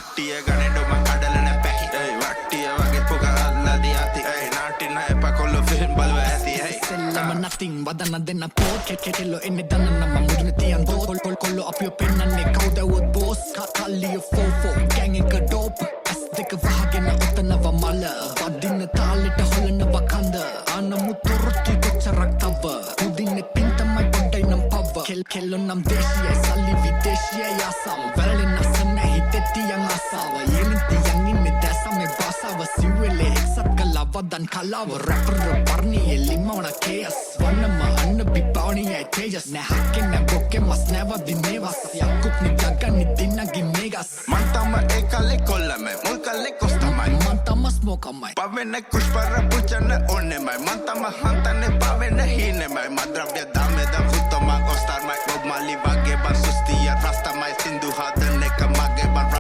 කුට්ටිය ගණෙඩ මං කඩලා නෑ පැකි. ඒයි වට්ටිය වගේ පුක අල්ලදී අති. ඒයි නාටින්න එපා කොල්ලෝ ෆිල්ම් බලුව ඇති. ඒයි සෙල්ලම nothing වදන දෙන්න පෝත් කෙකෙල්ලෝ එන්නේ දන්න නම් මං මුදුනේ තියන් බෝත් කොල් කොල් කොල්ලෝ අපිව පෙන්නන්නේ කවුද ඇව්වොත් බෝස්. කල්ලිය ෆෝ ෆෝ ගෑන් එක ඩෝප්. ඇස් දෙක වහගෙන ඔතනව මල වදින තාලෙට හොලනව කඳ. අනමු තොරතු කොච්චරක් තව පුදින්නේ පින් තමයි පොඩ්ඩයි නම් පව. කෙල් කෙල්ලෝ නම් දේශීයයි සල්ලි විදේශීයයි ආසාව වැළලෙන අස නැහැ හිතේ තියන් ආසාව. යෙලින් තියන් ඉන්නේ දැසමේ භාෂාව සිව්වෙලේ එක්සත් කළා වදන් කලාව. රැපර් පර්ණියේ ලිමවන කේස් වන්නම අන්න බිබවණියයි තේජස් නෑ හක්කේ නෑ බොක්කේ මස් නැවදි මේවස් යක්කුක් නි ගගනි දින්නගි මේගස්. මං තම ඒ කල්ලේ කොල්ලමයි මුල් කල්ලේ කොස් තමයි. මං තම ස්මෝකමයි. පවෙන කුෂ්පර පුචන ඕනෙමයි. මං තම හන්තනේ පවෙන හීනෙමයි. මද්‍රව්‍ය දාමෙද